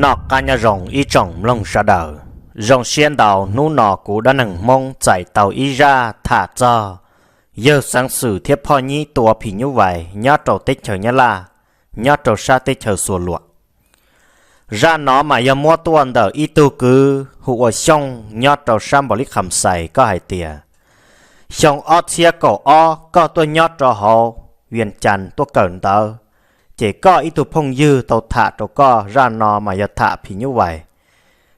Noj qab nyob zoo ib tsoom mloog sawv daws. Zoo siab ntau hnub no kuv Dab Neeg Hmoob txais tau ib zaj tham txog yawg xeev xwm thiab phoj nyib tua phim nyuj vais nyob rau teb chaws Nyab Laj, nyob rau sab teb chaws Xuas Luam. Zaj no mas yog muab tuaj ntawm ib tug kwv hu ua Xyooj nyob rau sab Npaus Lis Kham Xais, koj hais tias xyoo ob txhiab kaum ob koj tuaj nyob rau hauv Vias Cas tuaj kawm ntawv, ces koj ib tug phooj ywg tau tham rau koj zaj no mas yog tham phim nyuj vais.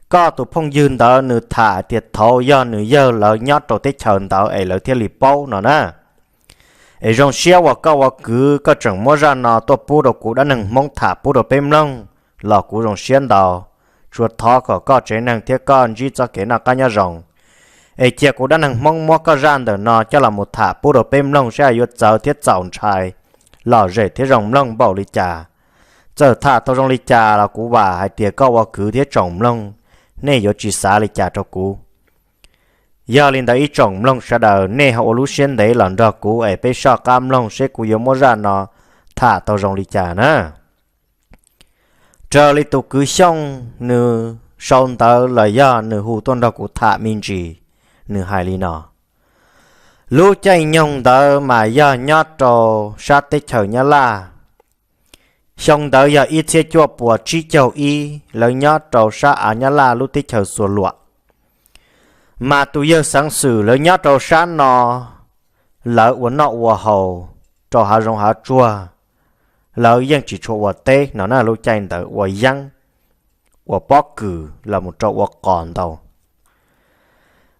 Koj tus phooj ywg ntawd nws tham hais tias thaud yog nws yawg lawv nyob rau teb chaws ntawd es lawv thiaj li paub no na. Es zoo siab uas koj ua kwv koj tseem muab zaj no tuaj pub rau kuv Dab Neeg Hmoob tham pub rau peb mloog los kuv zoo siab ntau. Tsuas thov kom koj tsev neeg thiab koj ntsib txoj kev noj qab nyob zoo. Es cia kuv Dab Neeg Hmoob muab koj zaj ntawm no coj los mus tham pub rau peb mloog saib yuav txawv thiab txaus ntshai, lom zem thiab zoo mloog npaum li cas. Txawm tham tau zoo li cas los kuv vam hais tias koj ua kwv thiab tsoom mloog, nej yuav tsis xav li cas rau kuv. Yog li ntawd ib tsoom mloog sawv daws nej ho ua lub siab ntev los nrog kuv es peb soj qab mloog seb kuv yuav muab zaj no tham tau zoo li cas na. Raws li tus kwv Xyooj nws sau ntawv los yog nws hu tuaj nrog kuv tham me ntsis, nws hais li no. Lub caij nyoog ntawd mas yog nyob rau sab teb chaws Nyab Laj. Xyoo ntawd yog ib txhiab cuaj puas tsib caug ib, lawv nyob rau sab av Nyab Laj lub teb chaws Xuas Luam. Mas tus yawg xeev xwm lawv nyob rau sab no, lawv ua noj ua haus rau hav zoov hav tsuag, lawv yeej tsis tshua ua teb no na, lub caij ntawd ua yeeb, ua pob kws los mus rau ua qos ntau.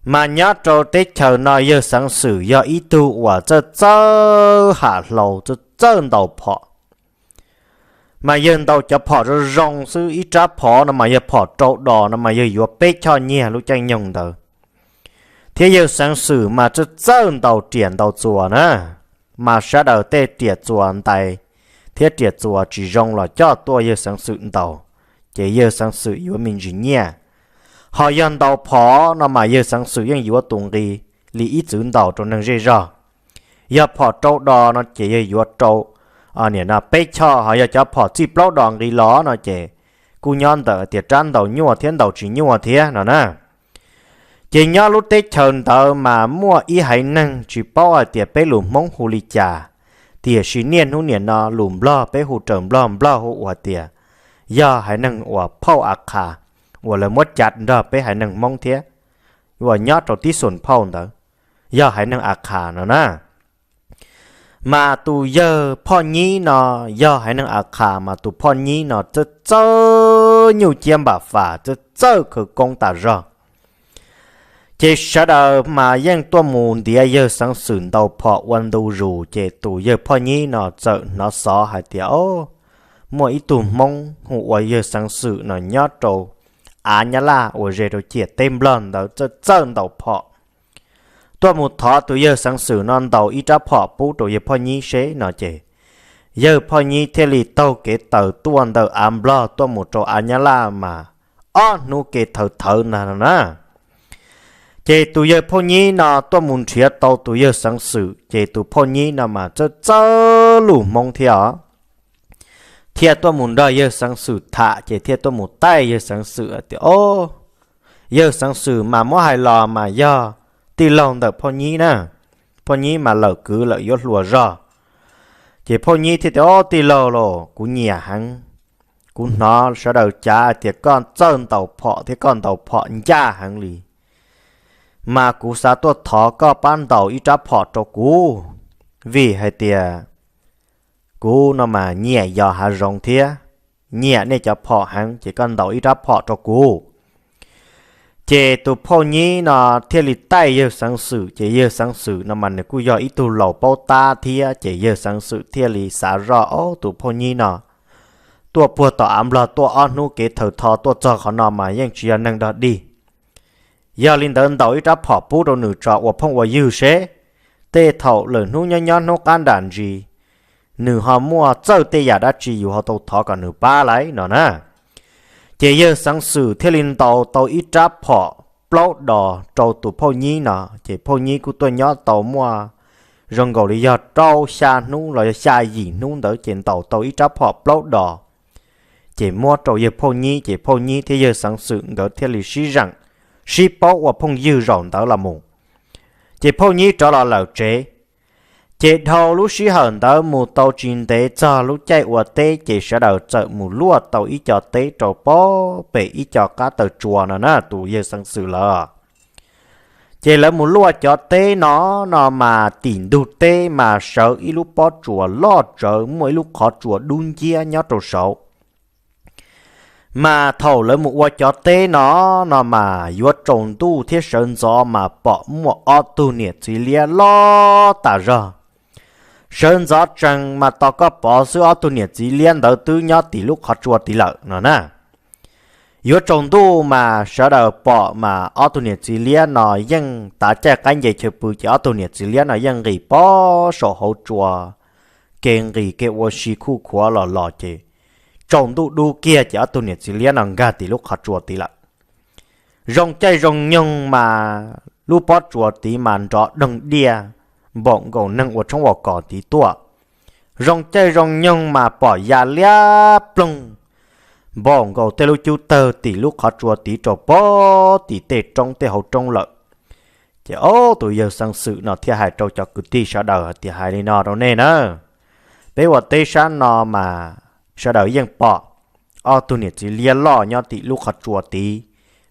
Mas nyob rau teb chaws no yawg xeev xwm yog ib tug uas txawj txawj ham hlau, txawj txawj ntaus phom. Mas yawg ntaus cov phom zoo zoo xwb, ib rab phom no mas yog phom rau dos no mas yawg yuav peb choj nyiag lub caij nyoog ntawd. Thiab yawg xeev xwm mas txawj txawj ntaus riam ntaus txuas na, mas sawv daws tej riam txuas ntais thiab riam txuas tsis zoo los coj tuaj yawg xeev xwm ntaus, ces yawg xeev xwm yuav me ntsis nyiaj. Ho yog ntaus phom no mas yawg xeev xwm yeej yuav tus nqi li ib txwm ntaus rau neeg zej zog. Yog phom rau dos no ces yawg yuav rau, nim no peb choj, ho yog cov phom txij plaub dos nqis los no ces kuj nyob ntawm tias rab ntaus nyuaj thiab ntaus tsis nyuaj thiab no na. Ces nyob lub teb chaws ntawd mas muaj ib haiv neeg tsis paub hais tias peb lus Hmoob hu li cas, tiam sis niaj hnub nim no lus Nplog peb hu raws Nplog, Nplog hu ua tias yog haiv neeg uas phauj a qha, uas lawv muab cav nrog peb haiv neeg Hmoob thiab, uas nyob rau tib xus phauj ntawd, yog haiv neeg a qha no na. Mas tus yawg phoj nyib no yog haiv neeg a qha, mas tus phoj nyib no txawj txawj nyuj ciab npam fas, txawj txawj khawv koob tas zog. Ces sawv daws mas yeej tuaj mus ntiav yawg xeev xwm ntaus phom ua ntu zus, ces tus yawg phoj nyib no txawm hnov xov hais tias, o, muaj ib tug Hmoob hu ua yawg xeev xwm no nyob rau av Nyab Laj uas ze rau ciam teb Nplog ntawd txawj txawj ntaus phom. Tuaj mus thov tus yawg xeev xwm no ntaus ib rab phom pub rau yawg phoj nyib seb no ces, yawg phoj nyib thiaj li taug kev taws tuaj ntawm av Nplog tuaj mus rau av Nyab Laj mas ob hnub kev thawv thawv ntag no na. Ces tus yawg phoj nyib no tuaj mus nrhiav tau tus yawg xeev xwm, ces tus phoj nyib no mas txawj txawj lus Hmoob thiab os. Thiaj tuaj mus nrog yawg xeev xwm tham, ces thiaj tuaj mus taij yawg xeev xwm tias, o, yawg xeev xwm mas muab hais los mas yog tij laug ntawm phoj nyib na. Phoj nyib mas lawm kwv lawm yuav hluas zog. Ces phoj nyib thiaj tias, o, tij laug los kuv nyiam heev. Kuv hnov sawv daws cav tias koj txawj ntaus phom thiab koj ntaus phom ncaj heev li. Mas kuv xav tuaj thov koj pab ntaus ib rab phom rau kuv, vim hais tias kuv no mas nyiam yos hav zoov thiab nyiam nej cov phom heev, ces koj ntaus ib rab phom rau kuv. Ces tus phauj nyib no thiaj li taij yawg xeev xwm, ces yawg xeev xwm no mas nws kuj yog ib tug laus paub tab thiab, ces yawg xeev xwm thiaj li xav zoj, o, tus phauj nyib no tuaj puag tom av Nplog tuaj ob hnub kev thawv tho tuaj txog qhov no mas yeej tsis yog neeg dog dig. Yog li ntawd ntaus ib rab phom pub rau nws tso ua phooj ua ywg seb, tej thaum lawm hnub nyob nyob hnub qab nram ntsis, nws ho muaj txawj tej yam dab tsi yus ho tau thov kom nws pab lauj no na. Ces yawg xeev xwm thiaj li ntaus tau ib rab phom plaub dos rau tus phauj nyib no, ces phauj nyib kuj tuaj nyob tau muaj zoo nkaus li yog rau xya hnub los yog xya yim hnub ntawd ces ntaus tau ib rab phom plaub dos. ces muab rau yawg Phauj Nyib, ces Phauj Nyib thiab yawg Xeev Xwm nkawd thiaj li sib zeem, sib paub ua phooj ywg zaum ntawd los mus. Ces Phauj Nyib rov los lawm tsev, ces dhau lub sij hawm ntawd mus tau tsis ntev txog lub caij ua teb ces sawv daws txawm mus luaj tau ib co teb rau pob pem ib co qab taw tsua no na tus yawg Xeev Xwm lawm. Ces lawv mus luaj cov teb no, no mas tim ntug teb mas sawv ib lub pob tsuas loj tsawv muaj ib lub qhov tsua dub nciab nyob rau saud. Mas thaum lawv mus ua cov teb no, no mas yuav tsaus ntuj thiab sawv ntxov mas pom muaj ob tug niam txiv liab loj tas zog. Sawv ntxov tsees mas tos koj pov xwb ob tug niam txiv liab ntawd twb nyob tim lub qhov tsua tid lawm no na. Yuav tsaus ntuj mas sawv daws pom mas ob tug niam txiv liab no yeej tav caij qaib nce chaw pw ces ob tug niam txiv liab no yeej nqis pob saum hauv tsua, kev nqis kev ua si khuj khuav los los ces tsaus ntuj dub kiag ces ob tug niam txiv liab no nkag tim lub qhov tsua tid lawm. Zoo caij zoo nyoog mas lub pob tsuas tid mas nrov doog diaj, npaum nkaus neeg ua tshoob ua kos tid tuaj. Zoo caij zoo nyoog mas pom ya liab ploog, npaum nkaus tej lub cub tawg tim lub qhov tsua tid rau pob tim tej roob tej hauv roob lawm. Ces ob tus yawg Xeev Xwm no thiaj hais rau cov kwv tij sawv daws hais tias, hais li no rau nej na, peb ua teb sab no mas sawv daws yeej pom ob tug niam txiv liab loj nyob tim lub qhov tsua tid.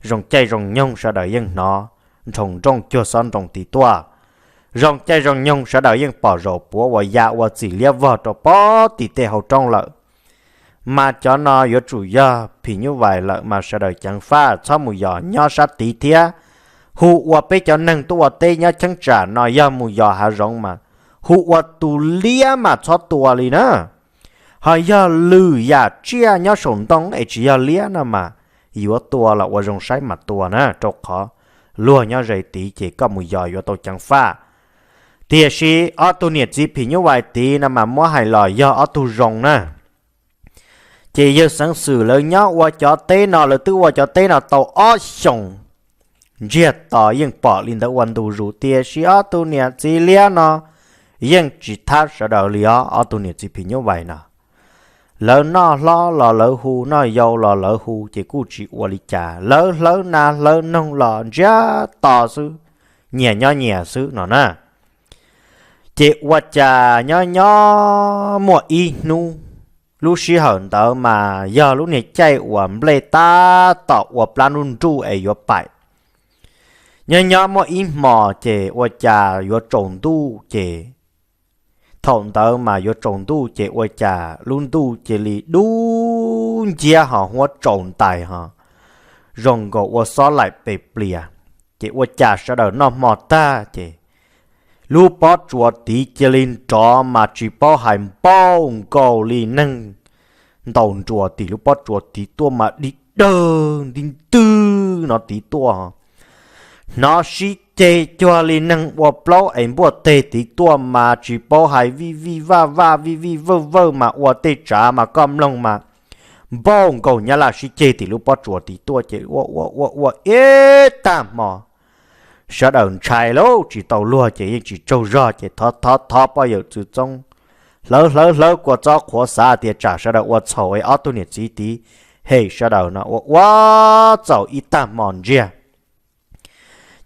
Zoo caij zoo nyoog sawv daws yeej hnov nroo nrooj cuag xob nroo tid tuaj. Zoo caij zoo nyoog sawv daws yeej pom zaum puav uas ya ua txim liab vog rau pob tim tej hauv roob lawm. Mas cov no yuav tsum yog phim nyuj vais lawm mas sawv daws ceev faj txhob mus yos nyob sab tid thiab. Hu ua peb cov neeg tuaj ua teb nyob cheeb tsam no yog mus yos hav zoov mas hu ua tus liab mas txhob tua li na. Ho yog lwm yam tsiaj nyob saum ntoo es tsis yog liab no mas yuav tua los ua zoo saib mas tua na, rau qhov luag nyob ze tid ces koj mus yos yuav tau ceev faj. Tiam sis ob tug niam txiv phim nyuj vais tid no mas muab hais los yog ob tug zoo na. Ces yawg Xeev Xwm lawv nyob ua cov teb no, lawv twb ua cov teb no tau ob xyoos ntsiag to yeej pom li ntawd ua ntu zus, tiam sis ob tug niam txiv liab no yeej tsis thab sawv daws li os. Ob tug niam txiv phim nyuj vais no, lawv noj hlob los lawv hu, noj yau los lawv hu, ces kuj tsis ua li cas, lawv hlawv nas hlawv noog los ntsiag to xwb, nyias nyob nyias xwb no na. Ces ua cas nyob nyob muaj ib hnub, lub sij hawm ntawd mas yog lub niag caij uas nplej tab tom ua plab nruj nruj es yuav paim. Nyob nyob muaj ib hmos ces ua cas yuav tsaus ntuj ces, thaum ntawd mas yuav tsaus ntuj ces ua cas lub ntuj cia li dub nciab ho huab tsaus ntais ho zoo nkaus ua xob laim pes plias. Ces ua cas sawv daws noj hmo tag ces lub pob tsuas tid cia li nrov mas tsis paub hais npaum nkaus li neeg ntaus nruas tim lub pob tsuas tid tuaj mas dig dawg nti ntwg no tid tuaj. Hnov sib ceg cuag li neeg ua plaub es npuaj teg tid tuaj mas tsis paub hais vij vij vaj vaj vij vij vawj vawj mas ua tej tsav mas koj mloog mas npaum nkaus nyab laj sib ceg tim lub pob tsuas tid tuaj ces ua ua ua ua ib tag hmo sawv daws ntshai lauj, tsis tau luag ces yeej tsis tsaug zog ces thov thov thov poj yawm txwv txoob, hlawv hlawv hlawv kua txob qhuav xav tias tsam sawv daws ua txhaum es ob tug niam txiv tid hem sawv daws no ua ua txaus ib tag hmo ntsiag.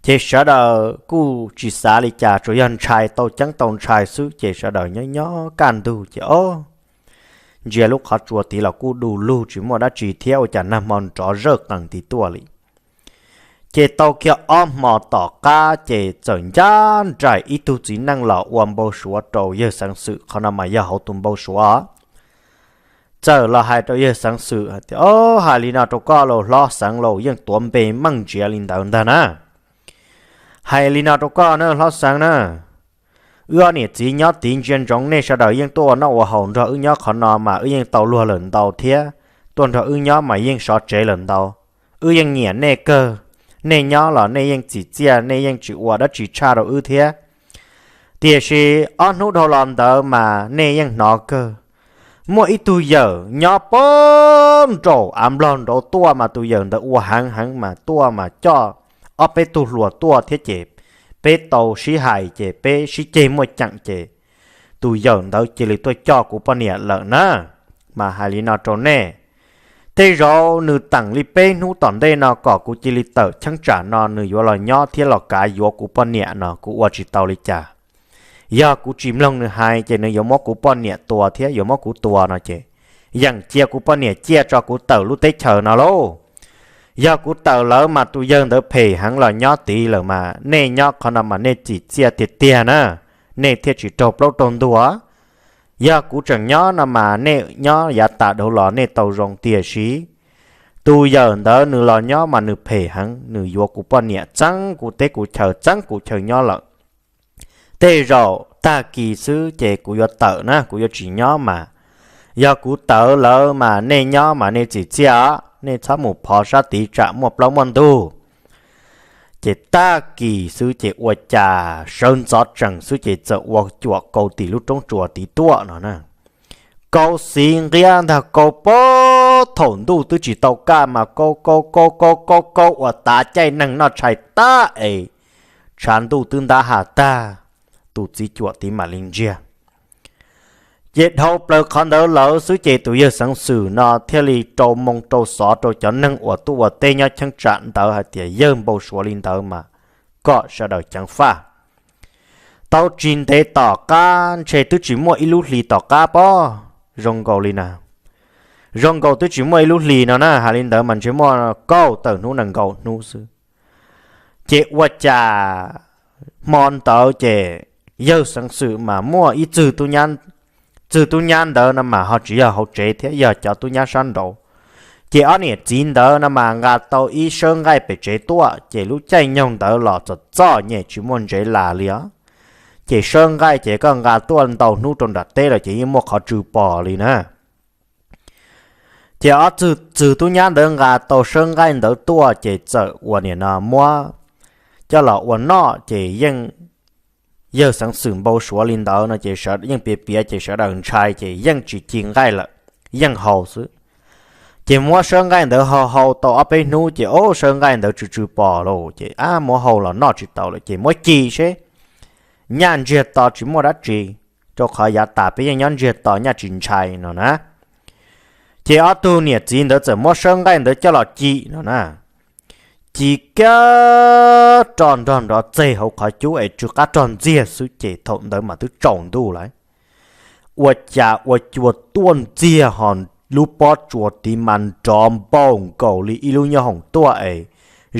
Ces sawv daws kuj tsis xav li cas, tsuas yog ntshai tau ceeb tau ntshai xwb ces sawv daws nyob nyob kaj ntug ces o, ntsia lub qhov tsua tid los kuj du lug tsis muaj dab tsi thiab ua cas nag hmo nrov zawj qees tid tuaj li. Ces tau kiag ob hmo tom qab ces txawm ncaj nraim ib tug txiv neej los ua npau suav rau yawg Xeev Xwm, qhov no mas yog hauv tus npau suav. Txawm los hais rau yawg Xeev Xwm hais tias, o, hais li no rau koj lauj hlob Xeev lauj, yeej tuav npe meej ntsiav li ntawd ntag na. Hais li no rau koj na hlob Xeev na, wb ob niam txiv nyob tid ntsia ntsoov nej sawv daws yeej tuaj ua noj ua haus nrog wb nyob qhov no mas wb yeej tau luag lawm ntau thiab, tuaj nrog wb nyob mas yeej sov tsev lawm ntau. Wb yeej nyiam nej kawg, nej nyob los nej yeej txim txiaj, nej yeej tsis ua dab tsi tshaj rau wb thiab. Tiam sis ob hnub dhau los ntawd mas nej yeej hnov kawg, muaj ib tug yawm nyob pem nraum av nplog nraud tuaj mas tus yawm ntawd ua heev heev mas tuaj mas coj ob peb tug hluas tuaj thiab ces peb tau sib hais ces peb sib ceg muaj ceem ces tus yawm ntawd cia li tuaj coj kuv poj niam lawm na. Mas hais li no rau nej, Tej zaum nws teem li peb hnub tom ntej no kom kuv cia li tawm cheeb tsam no nws yuav los nyob thiab los kav yuav kuv poj niam no kuv ua tsis tau li cas. Yog kuv tsis mloog nws hais ces nws yuav muab kuv poj niam tua thiab yuav muab kuv tua no ces yeem cia kuv poj niam ciaj tso kuv tawm lub teb chaws no lauj. Yog kuv tawm lawm mas tus yawg ntawd phem heev los nyob tid lawm mas nej nyob qhov no mas nej txim txiaj tiag tiag na, nej thiaj tsis raug plaub raug ntug. Yog kuv tseem nyob no mas nej nyob yav tas dhau los nej tau zoo, tiam sis tus yawm ntawd nws los nyob mas nws phem heev, nws yuav kuv poj niam txeeb kuv teb kuv chaw txeeb kuv chaw nyob lawm. Tej zaum tag kis xwb ces kuv yuav tawm na, kuv yuav tsis nyob mas. Yog kuv tawm lawm mas nej nyob mas nej txim txiaj os, nej txhob mus phov sab tid tsam muaj plaub muaj ntug. Ces tag kis xwb ces ua cas sawv ntxov tsees xwb ces txawm ua cuam kaus tim lub roob tsuas tid tuaj no na. Kaus xiv nqiab ntag, kaus puag thaum ntuj twb tsis tau kaj mas kaus kaus kaus kaus kaus kaus uas tav caij neeg noj tshais tag es tshav ntuj twb ntab has tag, tus txiv cuam tid mam li ntsiag. Ces dhau plaws qhov ntawd lawm xwb ces tus yawg xeev xwm no thiaj li rau moo rau xov rau cov neeg uas tuaj ua teb nyob cheeb tsam ntawd hais tias yawg npau suav li ntawd mas kom sawv daws ceev faj. Tau tsis ntev tom qab ntshe twb tsis muaj ib lub hlis tom qab pob, zoo nkaus li na, zoo nkaus twb tsis muaj ib lub hlis no na, hais li ntawd mas ntshe muaj kaum tawm hnub nees nkaum hnub xwb. Ces ua cas hmo ntawd ces yawg xeev xwm mas muaj ib txwg tub nyab, txwg tub nyab ntawd no mas ho tsis yog hauv tsev thiab, yog cov tub nyab sab nraud. Ces ob niam txiv ntawd no mas nqa tau ib sawb nqaij pem tsev tuaj, ces lub caij nyoog ntawd los txom txom nyem tsis muaj ntsev las li os. Ces sawb nqaij ces koj nqa tuaj ntau hnub rau nram teb lawm ces yeej muaj qhov tsw pom li na. Ces ob txwg tub nyab ntawd nqa tau sawb nqaij ntawd tuaj ces txawm ua niam no muab coj los ua noj ces yeej, yawg xeev xwm npau suav li ntawd no ces yeej piav piav ces sawv daws ntshai ces yeej tsis ci nqaij lawm, yeej haus xwb. Ces muab sawb nqaij ntawd hau hau tau ob peb hnub ces ob sawb nqaij ntawd tsw tsw pom lauj, ces ab muab hau los noj tsis tau lawm ces muab ci seb nyaj ntsiag to tsis muaj dab tsi, rau qhov yav tas peb yeej nyob ntsiag to nyaj tsis ntshai no na. Ces ob tug niam txiv ntawd txawm muab sawb nqaij ntawd coj los ci no na. Ci kiag roj nrog nrov txeg hauv qhov cub es tsw qab rog ntxiag xwb ces thaum ntawd mas twb tsaus ntuj lawm. Ua cas ua cua tuaj ntxiag ho lub pob tsuas tid mas nrov npaum nkaus li ib lub nyoob hoom tuaj es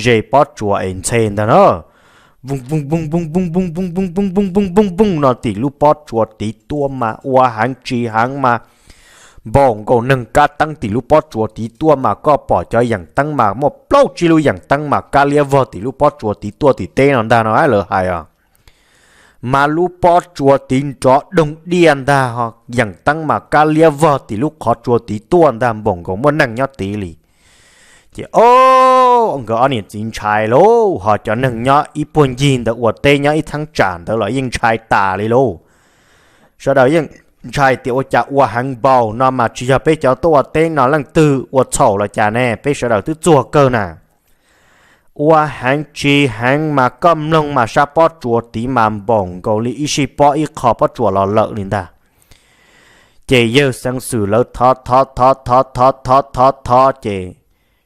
ze pob tsuas es ntxhe ntag na. Vooj vooj vooj vooj vooj vooj vooj vooj vooj vooj vooj vooj vooj no tim lub pob tsuas tid tuaj mas ua heev tsis heev mas npaum nkaus neeg kab teeb tim lub pob tsuas tid tuaj mas koj pom cov yeem teeb mas muaj plaub tsib lub yeem teeb mas kab liab vog tim lub pob tsuas tid tuaj tim teb no ntag no lawv hais os. Mas lub pob tsuas tid nrov doog diaj ntag, yeem teeb mas kab liab vog tim lub qhov tsua tid tuaj ntag npaum nkaus muaj neeg nyob tid li. Ces o, nkawd ob niam txiv ntshai lauj, ho cov neeg nyob ib puag ncig ntawd ua teb nyob ib theeb tsam ntawd los yeej ntshai tas li lauj. Sawv daws yeej ntshai tias ua cas ua heev npaum no mas tsis yog peb cov tuaj ua teb no leej twg ua txhaum los cas ne, peb sawv daws twb txuag kawg na. Ua heev tsis heev mas koj mloog mas sab pob tsuas tid mas npaum nkaus li ib sij pob ib qho pob tsuas los lawm li ntag. Ces yawg xeev xwm lawv thov thov thov thov thov thov thov thov ces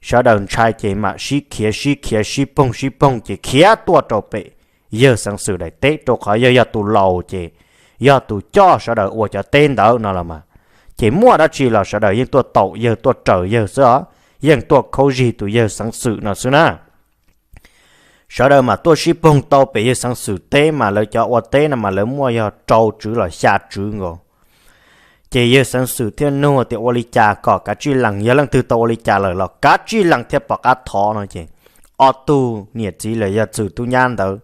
sawv daws ntshai ces mam sib khiav sib khiav sib poog sib poog ces khiav tuaj rau pem yawg xeev xwm daim teb, rau qhov yawg yog tus laus ces yog tus coj sawv daws ua cov teb ntawd no los mas, ces muaj dab tsi los sawv daws yeej tuaj taum yawg tuaj raws yawg xwb os, yeej tuaj khaub zig tus yawg xeev xwm no xwb na. Sawv daws mas tuaj sib poog tau pem yawg xeev xwm teb mas lawv cov ua teb no mas lawv muaj yog rau tswv los xya tswv nkaus. Ces yawg xeev xwm thiaj nug tias ua li cas kom kav tsij lees, yog leej twg tau ua li cas lawm los kav tsij lees thiaj pom qab thov no ces ob tug niam txiv los yog txwm tub nyab ntawd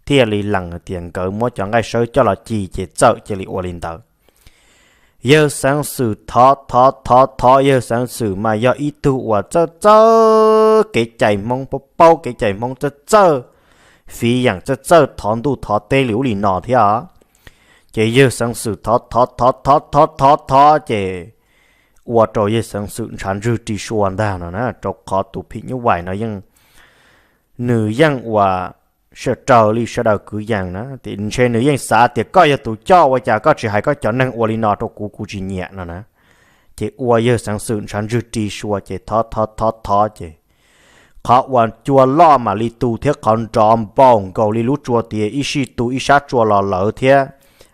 thiaj li lees tias nkawd muab cov nqaij sawb coj los ci ces txawm cia li ua li ntawd. Yawg xeev xwm thov thov thov thov, yawg xeev xwm mas yog ib tug uas txawj txawj kev cai Hmoob, paub paub kev cai Hmoob, txawj txawj fiv yeem, txawj txawj thov ntuj thov teb li ub li no thiab os. Ces yawg xeev xwm thov thov thov thov thov thov thov ces ua rau yawg xeev xwm ntshav ntswg ri sua ntag no na, rau qhov tus phim nyuj vais no yeej, nws yeej ua sawv raws li sawv daws kwv yees na, ntshe nws yeej xav tias koj yog tus coj ua cas koj tsis hais koj cov neeg ua li no rau kuv, kuv tsis nyiam no na. Ces ua yawg xeev xwm ntshav ntswg ri sua ces thov thov thov thov ces qhov uas cua loj mam li tu thiab qhov nrov npaum nkaus li lub tsua tias ib sij tu ib sab tsua los lawv thiab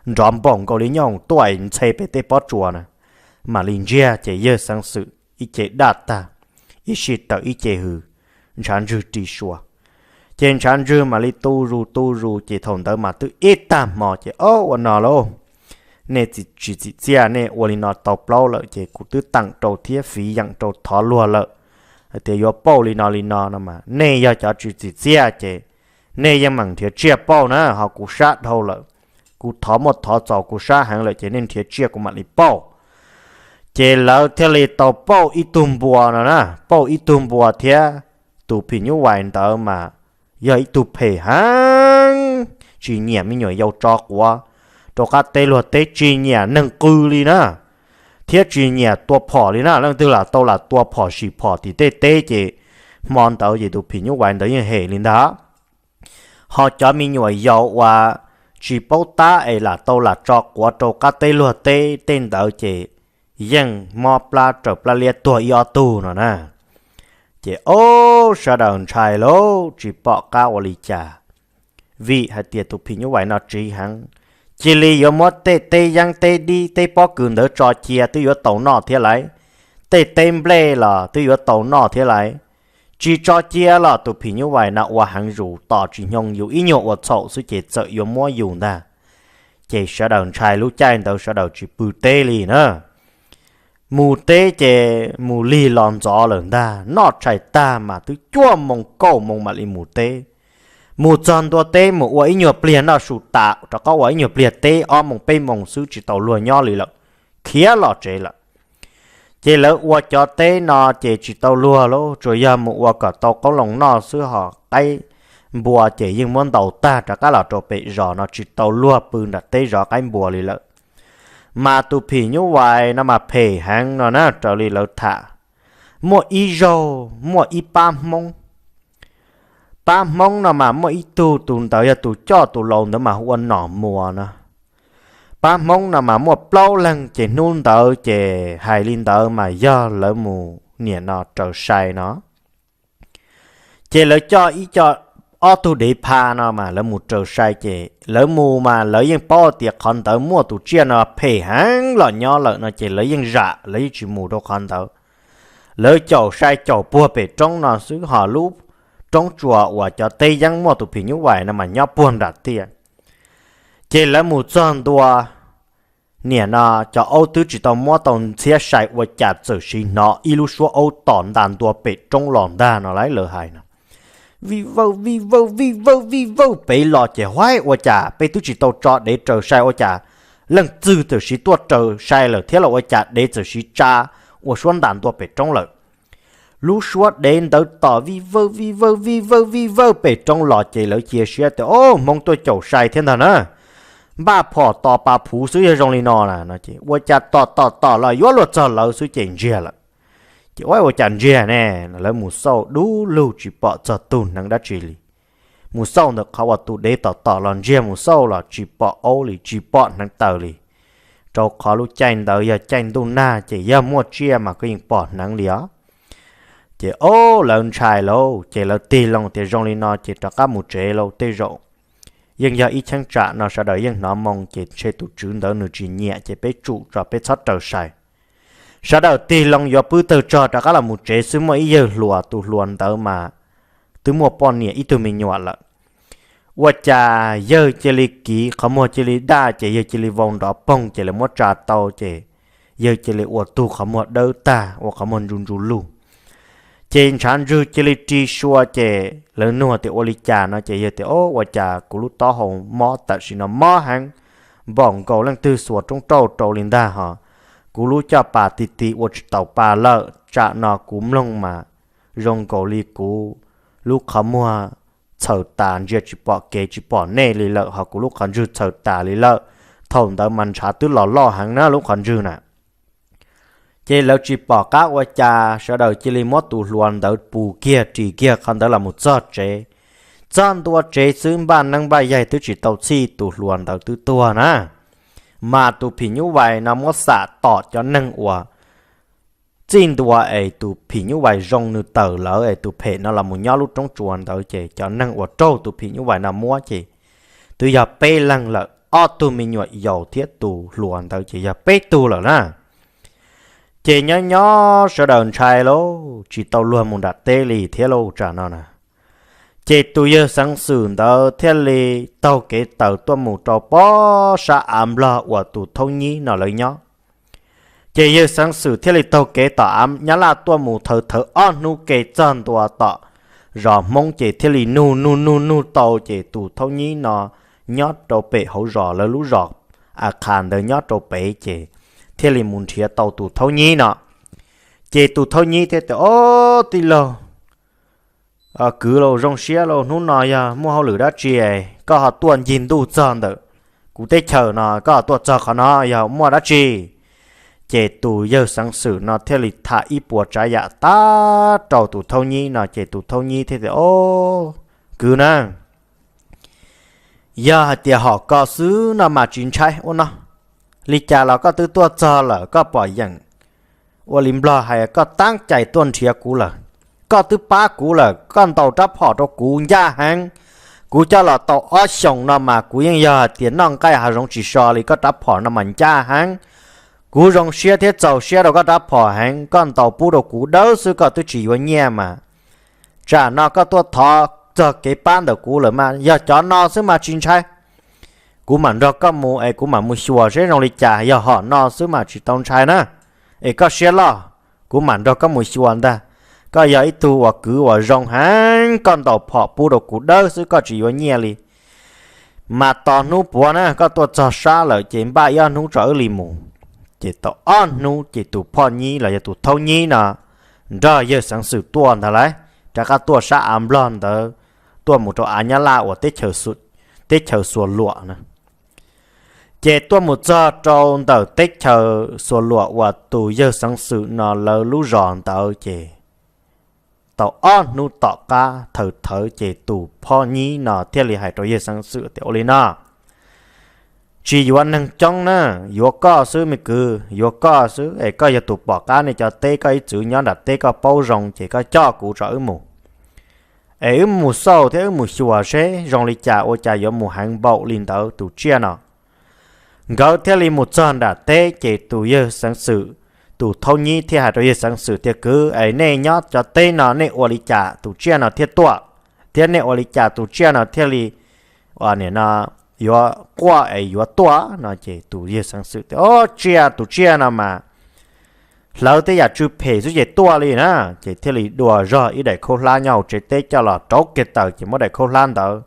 nrov npaum nkaus li nyob hoom tuaj ntxhe pem tej pob tsuas na, mam li ntsiag ces yawg xeev xwm ib ce daj tag, ib sij tawm ib ce hws, ntshav ntswg ri sua. Ces ntshav ntswg mam li tu zus tu zus ces thaum ntawd mas twb ib tag hmo ces, Ob, ua no lauj, nej tsis tsim txiaj, nej ua li no tau plaub lawm ces kuv twb teem rau thiab fiv yeem rau thov luag lawm hais tias yuav pauj li no li no no mas nej yog cov tsis tsim txiaj ces nej yeej meem nrhiav tsiaj pauj na, ho kuv sab dhau lawm, kuv thov muaj thov txaus, kuv sab heev lawm ces nej nrhiav tsiaj kuv mam li pauj. Ces lawv thiaj li tau pauj ib tug npua no na, pauj ib tug npua thiab tus phim nyuj vais ntawd mas yog ib tug phem heev, tsis nyiam me nyuam yaus tso quav rau qab teb luag teb, tsis nyiam neeg qw li na, thiab tsis nyiam tua phom li na. Leej twg lam tau lam tua phom sim phom tim tej teb ces hmo ntawd ces tus phim nyuj vais ntawd yeej hem li ntag. Ho cov me nyuam yaus uas tsis paub tab es lam tau lam tso quav rau qab teb luag teb tej ntawd ces yeej mob plab raws plab liab tuag ib ob tug no na. Ces ob, sawv daws ntshai lauj, tsis pom qab ua li cas, vim hais tias tus phim nyuj vais no tsiv heev, cia li yuav muab tej teb yeeb teb dib teb pob kws ntawd tso cia twb yuav tau noj thiab lauj, tej teb nplej los twb yuav tau noj thiab lauj. Tsis tso cia los tus phim nyuj vais no ua heev zus, tos tsis nyoo yus ib nyuag ua txhaum xwb ces txawm yuav muab yus ntag. Ces sawv daws ntshai, lub caij ntawd sawv daws tsis pw teb li na. Mus teb ces mus lig los ntxov lawm ntag, noj tshais tag mas twb cuaj moos kaum moos mam li mus teb. Mus txog ntua teb mus ua ib nyuag pliag noj su tas rov qab ua ib nyuag pliag teb, ob moos peb moos xwb tsis tau luag nyob li lawm, khiav los tsev lawm. Ces lawv ua cov teb no ces tsis tau luag lauj, tsuas yog mus ua kom tau qoob loo noj xwb, ho qaib npua ces yeej muab ntaus tag rov qab los rau pem zos no, tsis tau luag pw nram teb zov qaib npua li lawm. Mas tus phim nyuj vais no mas phem heev no na, raws li lawv tham, muaj ib zaug muaj ib pab Hmoob. Pab Hmoob no mas muaj ib tug, tus ntawd yog tus coj tus laus ntawd mas hu ua Nom Muas no. Pab Hmoob no mas muaj plaub leeg ces hnub ntawd ces hais li ntawd mas yog lawv mus niam no raws sai no. Ces lawv coj ib co, ob tug dev pha no mas lawv mus raws sai ces lawv mus mas lawv yeej paub tias qhov ntawd muaj tus tsiaj no phem heev los nyob lawm no ces lawv yeej zam, lawv yeej tsis mus rau qhov ntawd. Lawv caum sai caum puag pem roob no xwb, ho lub roob tsuas uas cov teb yeeb muaj tus phim nyuj vais no mas nyob puag nram tiaj. Ces lawv mus txog ntua, niam no cov aub twb tsis tau muab tau ntxhiab sai ua cas txawm sim hnov ib lub suab aub tom ntas ntua pem roob los ntag no lauj, lawv hais no. Vij vawj vij vawj vij vawj vij vawj pem los ces, Huaib, ua cas peb twb tsis tau tso dev raws sai ua cas leej twg txawm sim tuaj raws sai lawm thiab los ua cas dev txawm sim tsa ua suab ntas ntua pem roob lawm? Lub suab dev ntawd tom vij vawj vij vawj vij vawj vij vawj pem roob los ces lawv cia siab tias, Ob, Hmoob tuaj caum sai thiab ntag na, npaj phom tos pas phuv xwb yog zoo li no na no ces ua cas tom tom tom los yuav luag txog lawv xwb ces ntsiag lawm. Ces, Ua, ua cas ntsiag ne? Lawv mus xauj dub lug tsis pom txog tug hneev dab tsi li. Mus xauj ntawm qhov uas tus dev tom tom los ntsiag, mus xauj los tsis pom aub li, tsis pom hneev taws li. Rau qhov lub caij ntawd yog caij ntuj nag ces yog muaj tsiaj mas koj yeej pom hneev li os. Ces ob, lawv ntshai lauj, ces lawv tig loo tias, Zoo li no ces rov qab mus tsev lauj, tej zaum yeej yog ib cheeb tsam no sawv daws yeej hnov moo ces ntshe tus tswv ntawd nws tsis nyiam ces peb tsum tso, peb txhob raws sai. Sawv daws tig loo yuav pw tawg tsog rov qab los mus tsev xwb, muaj ib yawg hluas, tus hluas ntawd mas twb muaj poj niam ib tug me nyuam lawm. Ua cas yawg cia li kiv, qhov muag cia li daj ces yawg cia li vau nrov poog ces lawv muab tsa tau ces yawg cia li ua tug qhov muag dawb tag, ua qhov muag ntsu ntsu lug. Ces ntshav ntswg cia li ri sua ces lawv nug tias ua li cas no ces yawg tias, Ob, ua cas kuv lub taub hau mob tam sim no mob heev, npaum nkaus leej twg xuas roob rauj rau li ntag hos. Kuv lub caj pas ti ti ua tsis taus pa lawm, tsam no kuv mloog mas zoo nkaus li kuv lub qhov muag txhaws tas, ntsia tsis pom kev tsis pom nej li lawm, hos kuv lub qhov ntswg txhaws tas li lawm. Thaum ntawd mas ntshav twb los loj heev na lub qhov ntswg na. Ces lawv tsis pom qab ua cas, sawv daws cia li muab tus hluas ntawd pus kiag ris kiag qhov ntawd los mus txog tsev. Txog ntua tsev xwb npaj neeb npaj yaig twb tsis tau txhij tus hluas ntawd twb tuag na. Mas tus phim nyuj vais no muab xam tom cov neeg uas txij ntua es tus phim nyuj vais zoo nws tawm lawm es tus phem no los mus nyob lub roob tsuas ntawd ces cov neeg uas raug tus phim nyuj vais no muab ces twb yog peb leeg lawm, ob tug me nyuam yaus thiab tus hluas ntawd ces yog peb tug lawm na. Ces nyob nyob sawv daws ntshai lauj, tsis tau luag mus nram teb li thiab lauj tsam no na. Ces tus yawg xeev xwm ntawd thiaj li taug kev tawm tuaj mus rau pob sab av nplog uas tus thaub nyib no lawv nyob. Ces yawg xeev xwm thiaj li taug kev tom av nyab laj tuaj mus thawv thawv ob hnub ke txog ntua tom zos hmoob ces thiaj li nug nug nug nug tau ces tus thaub nyib no nyob rau pem hauv zos lawv lub zos a qha ntawd nyob rau pem ces thiaj li mus nrhiav tau tus thaub nyib no. Ces tus thaub nyib thiaj tias, Ob, tij laug, kwv laus, zoo siab lauj, hnub no yog muaj hauj lwm dab tsi koj ho tuaj ncig ntuj txog ntawm kuv teb chaws no, koj ho tuaj txog qhov no yog muaj dab tsi? Ces tus yawg xeev xwm no thiaj li tham ib puas tsav yam tag rau tus thaub nyib no ces tus thaub nyib thiaj tias, Ob, kwv na, yog hais tias hom koj xwb no mas tsis ntshai ua no. Li cas los koj twb tuaj txog lawm, koj pom yeem ua li nplog hais koj tab cais tuaj nrhiav kuv lawm, koj twb pab kuv lawm, koj ntaus rab phom rau kuv ncaj heev. Kuv coj los tau ob xyoos no mas kuv yeej yog hais tias noj nqaij hav zoov tsis so li, koj rab phom no mas ncaj heev. Kuv zoo siab thiab txaus siab rau koj rab phom heev, koj ntaus pub rau kuv dawb xwb koj twb tsis yuav nyiaj mas. Tsam no koj tuaj thov txog kev pab ntawm kuv lawm mas yog cov no xwb mas tsis ntshai. Kuv mam nrog koj mus es kuv mam mus xyuas seb zoo li cas, yog hom no xwb mas tsis tau ntshai na. Es koj siab loj, kuv mam nrog koj mus xyuas ntag. Koj yog ib tug uas kwv uas zoo heev, koj ntaus phom pub rau kuv dawb xwb koj tsis yuav nyiaj li. Mas tos hnub puav na, koj tuaj txog sab lawm ces npaj ib ob hnub tso wb li mus. Ces tau ob hnub ces tus phoj nyib los yog tus thaub nyib no nrog yawg xeev xwm tuaj ntag lauj, rov qab tuaj sab av nplog ntawd, tuaj mus rau av nyab laj uas teb chaws Xuas Luam na. Ces tuaj mus txog rau ntawm teb chaws Xuas Luam uas tus yawg xeev xwm no lawv lub zos ntawd ces tau ob hnub tom qab thawm thawv ces tus phoj nyib no thiaj li hais rau yawg xeev xwm tias, Ua li no, tsis yuav neeg coob na, yuav koj xwb me kwv, yuav koj xwb es koj yog tus pom qab nej cov teb, koj ib txwm nyob nram teb koj paub zoo ces koj coj kuv tso wb mus. Es wb mus xauj thiab wb mus xyuas seb zoo li cas ua cas yuav mus heev npaum li ntawd tus tsiaj no. Nkawd thiaj li mus txog nram teb ces tus yawg xeev xwm, tus thaub nyib thiaj hais rau yawg xeev xwm tias, Kwv, es nej nyob cov teb no nej ua li cas tus tsiaj no thiaj tuaj, thiab nej ua li cas tus tsiaj no thiaj li, nim no, yuav quaj es yuav tuaj? No ces tus yawg xeev xwm tias, Ob, tsiaj, tus tsiaj no mas hlawv tej yam tsw phem xwb ces tuaj li na. Ces thiaj li dua zog ib daim khaub hlab nyob hauv tsev teb coj los rauv kiag taws ces muab daim khaub hlab ntawd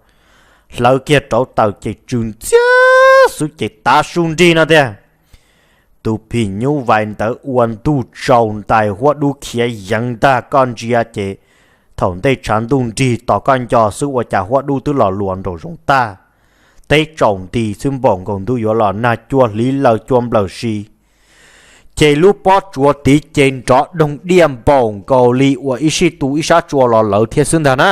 hlawv kiag rauv taws ces tsw ntxiab xwb ces tav su nrig no tiag. Tus phim nyuj vais ntawd ua ntuj tsaus ntais huab dub khiav yeev ntag koj ntsia ces thaum ntej tshav ntuj nrig tos koj nco xwb ua cas huab dub twb los luas nraum zoov tag. Teb tsaus nti xwb npaum nkaus ntuj yuav los nag cua hliv laws cua nplawm si. Ces lub pob tsuas tid ces nrov doog diaj npaum nkaus li uas ib sij tu ib sab tsua los lawv thiab xwb ntag na.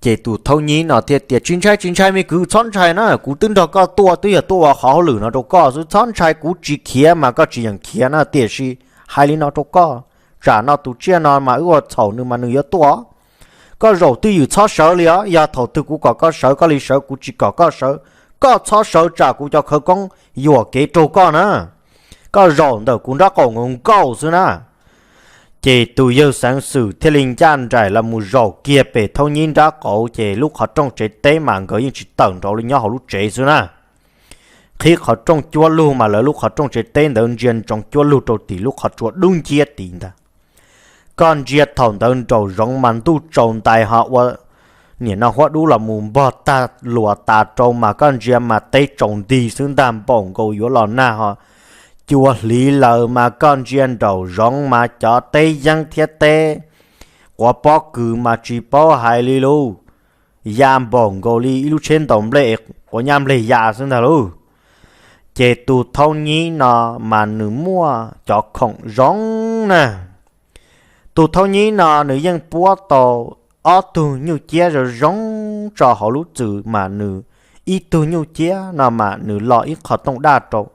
Ces tus thaub nyib no thiaj tias, Tsis ntshai, tsis ntshai me kwv, txhob ntshai na, kuv twb nrog koj tuaj, twb yog tuaj ua qhov hauj lwm no rau koj xwb, txhob ntshai, kuv tsis khiav mas koj tsis yeem khiav na, tiam sis hais li no rau koj, tsam no tus tsiaj no mas wb ua txhaum nws mas nws yuav tuaj. Koj zaum twj ywm txhob sawv li os, yog thaum twg kuv kom koj sawv koj li sawv, kuv tsis kom koj sawv koj txhob sawv tsam kuv cov khawv koob yuam kev raug koj na. Koj zaum ntawm kuv nraub qaum nkaus nkaus xwb na. Ces tus yawg xeev xwm thiaj li ncaj nraim los mus zaum kiag pem thaub nyib nraub qaum ces lub qhov rooj tsev teb mas nkawd yeej tsis tawm nraud li, nyob hauv lub tsev xwb na. Qhib qhov rooj cuab lug mas lawv lub qhov rooj tsev teb ntawd ntsia ntsoov cuab lug rau tim lub qhov tsua dub nciab tid ntag. Koj ntsia thaum ntawd nraum zoov mas ntuj tsaus ntais ho ua nim no huab dub los mus npog tag luas tas rau mas koj ntsia mas teb tsaus nti xwb ntag npaum nkaus yuav los nag ho cua hliv laws mas koj ntsia nraum zoov mas cov teb yeeb thiab teb quav pob kws mas tsis paub hais li lauj. Ya npaum nkaus li ib lub tsheb ntaus nplej quav nyab nplej ya xwb ntag lauj. Ces tus thaub nyib no mas nws muaj cov khoom zoo na. Tus thaub nyib no nws yeej puab tau ob tug nyuj ciab zoo zoo tso hauv lub txwm mas nws ib tug nyuj ciab no mas nws lo ib qho tooj daj rau,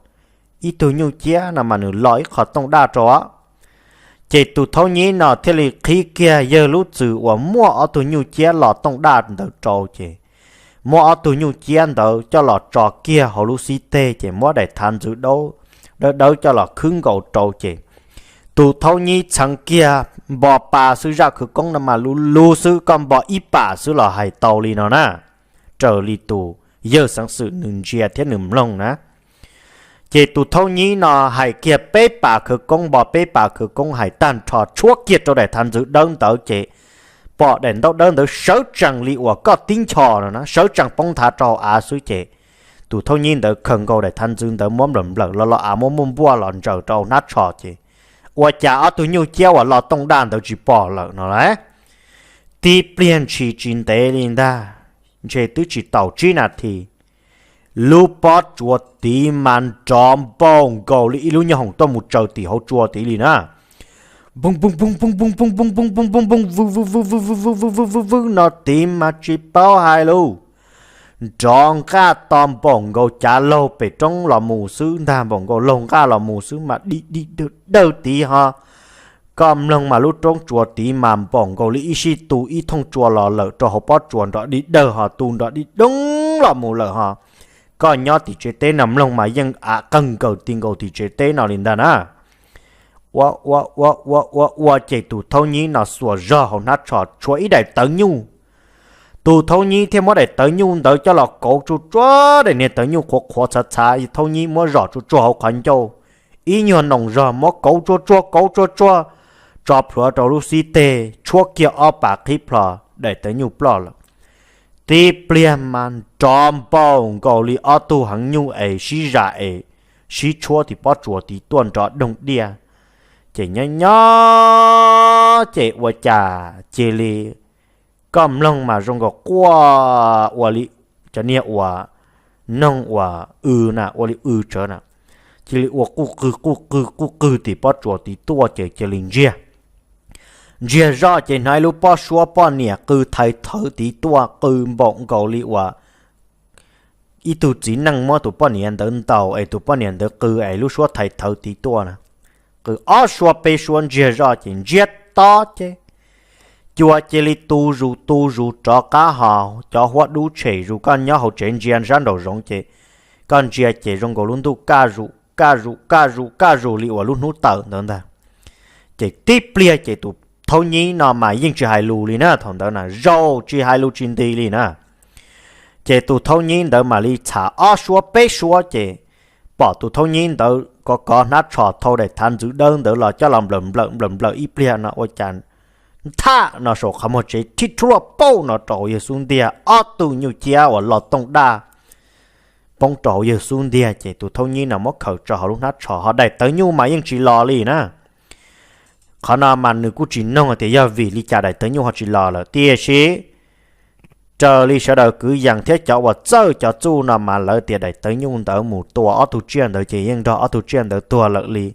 ib tug nyuj ciab no mas nws lo ib qho tooj daj rau os. Ces tus thaub nyib no thiaj li qhib kiag yawg lub txwm uas muaj ob tug nyuj ciab los tooj daj ntawd rau ces muab ob tug nyuj ciab ntawd coj los tso kiag hauv lub xib teg ces muab daim thav ntxwv dawb dawb coj los khwb nkaus rau ces tus thaub nyib txheev kiag npo pa xwb, zaj khawv koob no mas luv luv xwb, koj npo ib pam xwb los hais tau li no na. Raws li tus yawg xeev xwm nws ntsia thiab nws mloog na. Ces tus thaub nyib no hais kiag peb pas khawv koob, npo peb pas khawv koob hais tag nrho tshuab kiag rau daim thav ntxwv dawb ntawd ces pom daim ntaub dawb ntawd sawv tsees li uas koj tib nchos no na, sawv tsees poob nthav rau hauv av xwb ces tus thaub nyib ntawd khaws nkaus daim thav ntxwv ntawd muab nplawm nplawm los los av muab muaj npuaj los ntsaws rau hauv hnab tsho ces ua cas ob tug nyuj ciab uas los tooj daj ntawd tsis pom lawm no las. Tib pliag ntshis tsis ntev li ntag, ntshe twb tsis taus tsib nas this, lub pob tsuas tid mas nrov npaum nkaus li ib lub nyuag hoom tuaj mus tsaws tim hauv tsua tid li na. Pooj pooj pooj pooj pooj pooj pooj pooj pooj pooj pooj vwj vwj vwj vwj vwj vwj vwj vwj vwj vwj no tid mas tsis paub hais lus. Nrov nqaj to npaum nkaus cav laug pem roob los mus xwb ntag, npaum nkaus laug nqaj los mus xwb mas dim dim dawg dawg tid ho. Koj mloog mas lub roob tsua tid mas npaum nkaus li ib sij tu ib thooj tsua los lawm rau hauv pob tsuas nrov dim dawg ho, tu nrov dim doob los mus lawm ho. Koj nyob tim tsev teb no mloog mas yeej av qeeg nkaws ti nkaus tim tsev teb no li ntag na. Ua ua ua ua ua ua ces tus thaub nyib no xuas zog hauv hnab tsho tshuav ib daim tawv nyuj. Tus thaub nyib thiaj muab daim tawv nyuj ntawd coj los kauv tsuag tsuag, daim niag tawv nyuj qhuav qhuav txhav txhav, thaub nyib muab zom tsuag tsuag hauv qhov ncauj, ib nyuag noos zog muab kauv tsuag tsuag kauv tsuag tsuag, tso plhuav rau lub xib teg tshuab kiag ob pas qhib plho, daim tawv nyuj ploj lawm. Tib pliag mas nrov npaum nkaus li ob tug heev nyuj es sib zam es sib tshuab tim pob tsuas tid tuaj nrov doog diaj. Ces nyob nyob ces ua cas cia li, koj mloog mas zoo nkaus quaj ua li cov niag uas noog uas w na, ua li w tsawv na, cia li ua quj qw quj qw quj qw tim pob tsuas tid tuaj ces cia li ntsiag. Ntsiag zoj ces hnov ib lub pob suab poj niam qw thaiv thawv tid tuaj, qw npaum nkaus li uas ib tug txiv neej muab tus poj niam ntawd ntaus es tus poj niam ntawd qw es lub suab thaiv thawv tid tuaj na. Qw ob suab peb suab ntsiag zoj ces ntsiag to ces cua cia li tu zus tu zus rov qab ho. Cov huab dub tshem zus, koj nyob hauv tsev ntsia sab nraum zoov ces koj ntsia ces zoo nkaus lub ntuj kaj zus kaj zus kaj zus kaj zus li uas lub hnub tawm ntawd ntag. Ces tib pliag ces tus thaub nyib no mas yeej tsis hais lus li na, thaum ntawd na zaum tsis hais lus tsis nti li na. Ces tus thaub nyib ntawd mam li txham ob suab peb suab ces pom tus thaub nyib ntawd kov kov hnab tsho thau daim thav ntxwv dawb ntawd los coj los nplawm nplawm nplawm nplawm ib pliag no ua cas nthaj no saum qhov muag tsev thib thuab pauj no rau hauv yawg xub ntiag, ob tug nyuj ciab uas los tooj daj poob rau hauv yawg xub ntiag ces tus thaub nyib no muab khaws tso hauv lub hnab tsho ho daim tawv nyuj mas yeej tsis los li na. Qhov no mas nws kuj tsis noog tias yog vim li cas daim tawv nyuj ho tsis los lawm, tiam sis raws li sawv daws kwv yees thiab cov uas txawj cov txuj no mas lawv tias daim tawv nyuj ntawd mus tua ob tug tsiaj ntawd ces yeej nrog ob tug tsiaj ntawd tuag lawm li,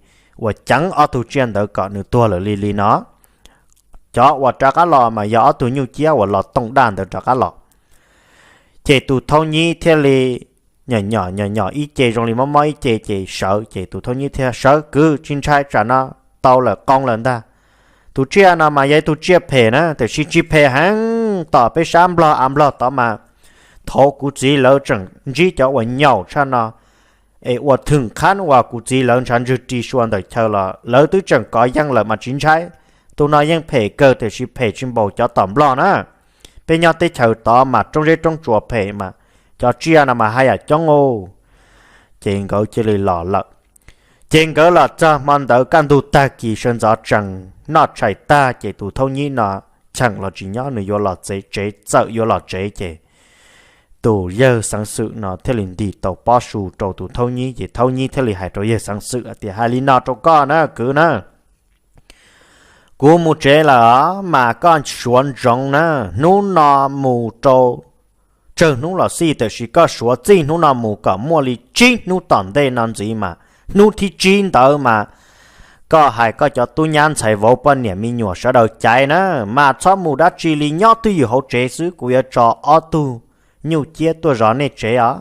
uas ceev ob tug tsiaj ntawd kom nws tuag lawm li li no. Cov uas rov qab los mas yog ob tug nyuj ciab uas los tooj daj ntawd rov qab los. Ces tus thaub nyib thiaj li nyom nyom nyom nyom ib ce zoo li mob mob ib ce ces sawv, ces tus thaub nyib thiaj sawv kwv tsis ntshai tsam no tau lawm qoo lawm ntag. Tus tsiaj no mas yog ib tug tsiaj phem na, tiam sis tsis phem heev, tom peb sab nplog av nplog tod mas thaum kuv txiv lawv tseem ntsib cov uas nyaum tshaj no es ua thwm qhab uas kuv txiv lawv ntshav ntswg ri sua ntawm chaw los lawv twb tseem kov yeej lawm mas tsis ntshai. Tus no yeej phem kawg tiam sis phem tsis npaum cov tom nplog na. Peb nyob teb chaws tod mas roob zeb roob tsuas phem mas cov tsiaj no mas haj yam coob ub. Ces nkawd cia li los lawm. Ces nkawd los txog hmo ntawd kaj ntug tag kis sawv ntxov tsees noj tshais tag ces tus thaub nyib no cheem los tsis nyob, nws yuav los tsev, txawm yuav los tsev ces tus yawg xeev xwm no thiaj li ntim tau pob su rau tus thaub nyib ces thaub nyib thiaj li hais rau yawg xeev xwm tias, hais li no rau koj na kwv na, kuv mus tsev lawm mas koj suav ntsoov na, hnub no mus rau tsawg hnub los xij, tiam sis koj suav txij hnub no mus kom muaj li tsib hnub tom ntej no ntxiv mas hnub thib tsib ntawd mas koj hais koj cov tub nyab ntxhais vauv poj niam me nyuam sawv daws caiv na, mas txhob mus dab tsi li, nyob twj ywm hauv tsev xwb, kuv yuav tso ob tug nyuj ciab tuaj zov nej tsev os.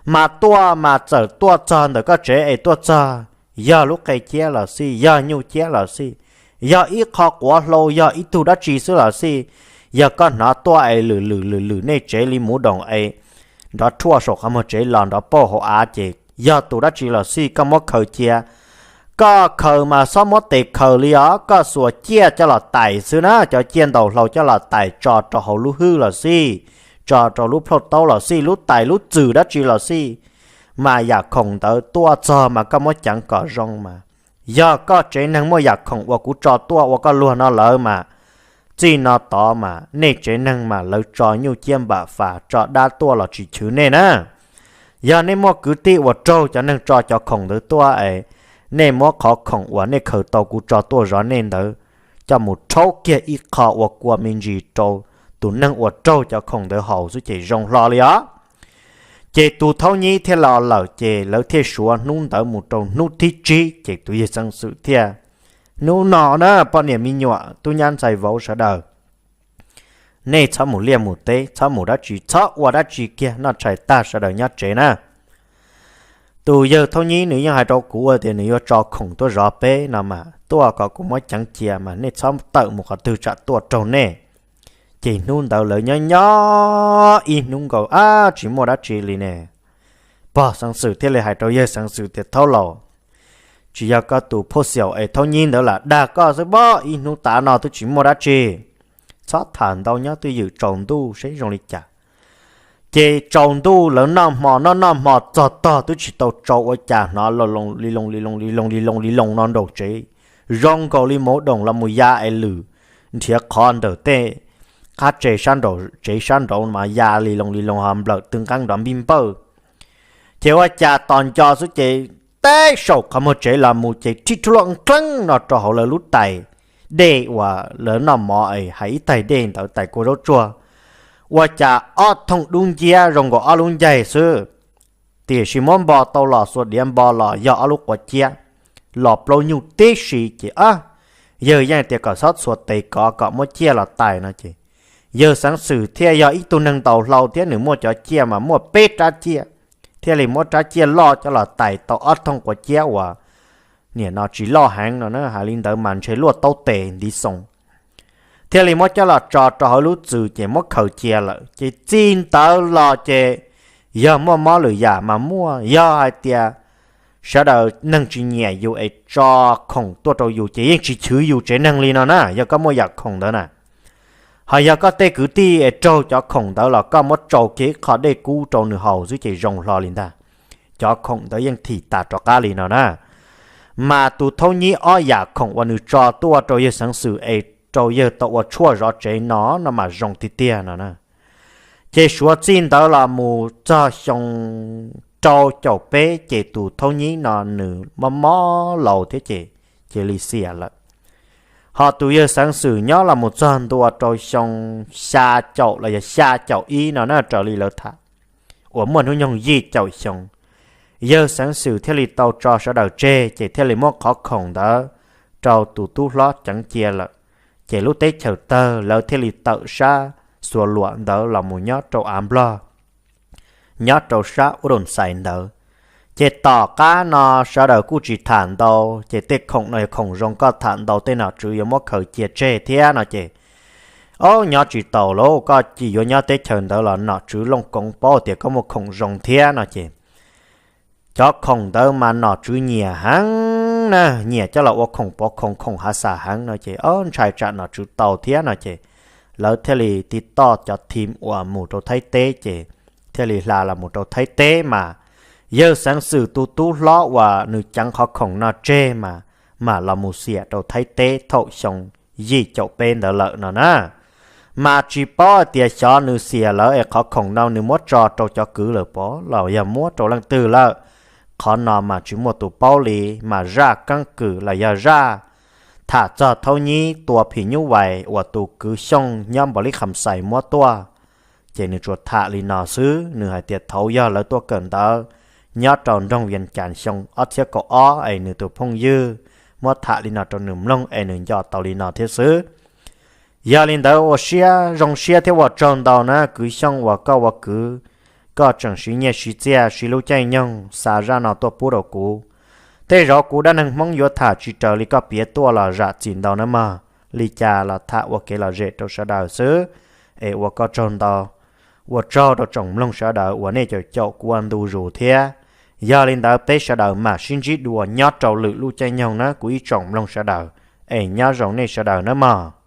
Mas tuaj mas txawm tuaj txog ntawm koj tsev es tuaj txog yog lub qe ciab los xij, yog nyuj ciab los xij, Yog ib qho quav hlau, yog ib tug dab tsi xwb los xij, yog koj hnov tuaj es lwm lwm lwm lwm nej tsev li muv doom es nrov rhuaj saum qhov muag tsev los nrov pauj hauv av ces yog tus dab tsi los xij koj muab khaws cia. Koj khaws mas txhob muab tes khaws li os, koj xuas ciaj coj los tais xwb na, cov ciaj ntaus hlau coj los tais tso rau hauv lub hwj los xij, tso rau lub plhaub taub los xij, lub tais lub txwm dab tsi los xij, mas yam khoom ntawd tuaj txog mas koj muab ceev kom zoo mas. Yog koj tsev neeg muaj yam khoom uas kuv tso tuaj ua koj luag no lawm mas, txij no tod mas nej tsev neeg mas lawv tso nyuj ciab npam fas tso dab tuaj los tsis chwv nej na. Yog nej muaj kwv tij uas raug cov neeg tso cov khoom ntawd tuaj es nej muab qhov khoom uas nej khaws tau kuv tso tuaj zov nej ntawd coj mus rhaub kiag ib qho ua kua me ntsis rau tus neeg uas raug cov khoom ntawd haus xwb ces zoo hlo li os. Ces tus thaub nyib thiaj los lawm ces lawv thiaj suav hnub ntawd mus rau hnub thib tsib ces tus yawg xeev xwm thiaj, hnub no na poj niam me nyuam tub nyab ntxhais vauv sawv daws, nej txhob mus liaj mus teb, txhob mus dab tsi, txhob ua dab tsi kiag, noj tshais tag sawv daws nyob tsev na. Tus yawg thaub nyib nws yeej hais rau kuv tias nws yuav tso khoom tuaj zov peb no mas tuaj kom kuv muab ceev cia mas nej txhob tawm mus qhov twg tsam tuaj raug nej. Ces hnub ntawd lawv nyob nyob ib hnub nkaus ab tsis muaj dab tsi li ne. Pog xeev xwm thiaj li hais rau yawg xeev xwm tias thaub laus, tsis yog koj tus phauj xiaum es thaub nyib ntawd lam dag koj xwb pob, ib hnub tav no twb tsis muaj dab tsi. Txhob tham ntau, nyob twj ywm tsaus ntuj seb zoo li cas. Ces tsaus ntuj lawv noj hmo noj noj hmo txog tog twb tsis tau tsau ua cas hnov li loo li loo li loo li loo li loo li loo no nraum tsev, zoo nkaus li muv doom los mus ya es lwm nrhiav qhov ntawm tej qab tsev sab nraum tsev sab nraud mas ya li loo li loo ho nplawm tw nqeeb nrov npij npawj. Ces ua cas tos nco xwb ces teb saum qhov muag tsev los mus ces rhib rhuaj luaj nqeeb no rau hauv lawv lub tais dej uas lawv noj mov es hais ib tais dej ntawd tais kua zaub tsuag. Ua cas ob thooj dub nciab zoo nkaus ob lub ncaig xwb, tiam sis muab npo tau los xuas diav npo los yog ob lub quav ciab los plaub nyuj tib si ces ab, yawg yeej tias kom txhob txhua tes kov kom muab ciaj los tais no ces yawg xeev xwm thiaj yog ib tug neeg ntaus hlau thiab nws muaj cov ciaj mas muaj peb rab ciaj, thiaj li muab rab ciaj loj coj los tais tau ob thooj quav ciab uas nim no tsis loj heev no na, hais li ntawd mas ntshe luaj taub tes ntiv xoo. Thiaj li muab coj los tso rau hauv lub txwm ces muab khaws cia lawm ces txij ntawd los ces yog muaj mob lwm yam mas muaj, yog hais tias sawv daws neeg tsis nyiam yus es tso khoom tuaj rau yus ces yeej tsis chwv yus tsev neeg li no na, yog koj muaj yam khoom ntawd na. Ho yog koj tej kwv tij es raug cov khoom ntawd los koj muab tsau kiag ib qho dej kub rau nws haus xwb ces zoo hlo li ntag. Cov khoom ntawd yeej thim tas rov qab li no na. Mas tus thaub nyib ob yam khoom uas nws tso tuaj rau yawg xeev xwm es rau yawg tau ua tshuaj zov tsev no no mas zoo tiag tiag no na. Ces suav txij ntawd los mus txog xyoo rau caum peb ces tus thaub nyib no nws mob mob laus thiab ces cia li xiam lawm. Ho tus yawg xeev xwm nyob los mus txog ntua rau xyoo xya caum los yog xya caum ib no na raws li lawv tham, uas muaj hnub nyoog yim caum xyoo, yawg xeev xwm thiaj li tau tso sawv daws tseg ces thiaj li muab qhov khoom ntawd rau tus tub hlob ceev cia lawm. Ces lub teb chaws tawg lawv thiaj li tawm sab xuas luam ntawd los mus nyob rau av nplog, nyob rau sab ub rau ntxais ntawd. Ces tom qab no sawv daws kuj tsis tham ntau, ces tej khoom no yog khoom zoo koj tham ntau tej nom tswv yuav muab khaws cia tseg thiab no ces, ob, nyob tsis taus lauj, koj cia yuav nyob teb chaws ntawd los nom tswv looj koov paub tias koj muaj khoom zoo thiab no ces cov khoom ntawd mas nom tswv nyiam heev na, nyiam coj los ua khoom pov khoom khoom hav xas heev no ces ob ntshai tsam nom tswv tau thiab no ces lawv thiaj li tiv toj cov thim uas mus rau Thaib teb ces thiaj li hla los mus rau Thaib teb mas yawg xeev xwm tus tub hlob uas nws ceev qhov khoom no tseg mas mam los mus xiam rau Thaib teb thaum xyoo yim caum peb ntawd lawm no na. Mas tsis paub hais tias xyov nws xiam lawm es qhov khoom no nws muab tso rau cov kwv lawm pov los yog muab rau leej twg lawm, qhov no mas tsis muaj tus paub li. Mas zaj keeb kwm los yog zaj tham txog thaub nyib tua phim nyuj vais uas tus kwv Xyooj nyob Npaus Lis Kham Xais muab tuaj ces nws tsuas tham li no xwb. Nws hais tias thaum yog lawv tuaj kawm ntawv nyob rau nroog Vias Cas xyoo ob txhiab kaum ob es nws tus phooj ywg muab tham li no rau nws mloog es nws nco tau li no thiab xwb. Yog li ntawd ua siab zoo siab thiab ua tsaug ntau na kwv Xyooj uas koj ua kwv, koj tseem siv nyiaj siv txiaj siv lub caij nyoog xa zaj no tuaj pub rau kuv. Tej zaum kuv dab neeg Hmoob yuav tham tsis raws li koj piav tuaj los zam txim ntau nawb mog. Li cas los tham ua kev lom zem rau sawv daws xwb, es ua koj tsaug ntau. Ua tsaug rau tsoom mloog sawv daws uas nej caum caum kuv ua ntu zus thiab. Yog li ntawd peb sawv daws mam sib ntsib dua nyob rau lwm lub caij nyoog na kuv ib tsoom mloog sawv daws, es nyob zoo nej sawv daws nawb mog.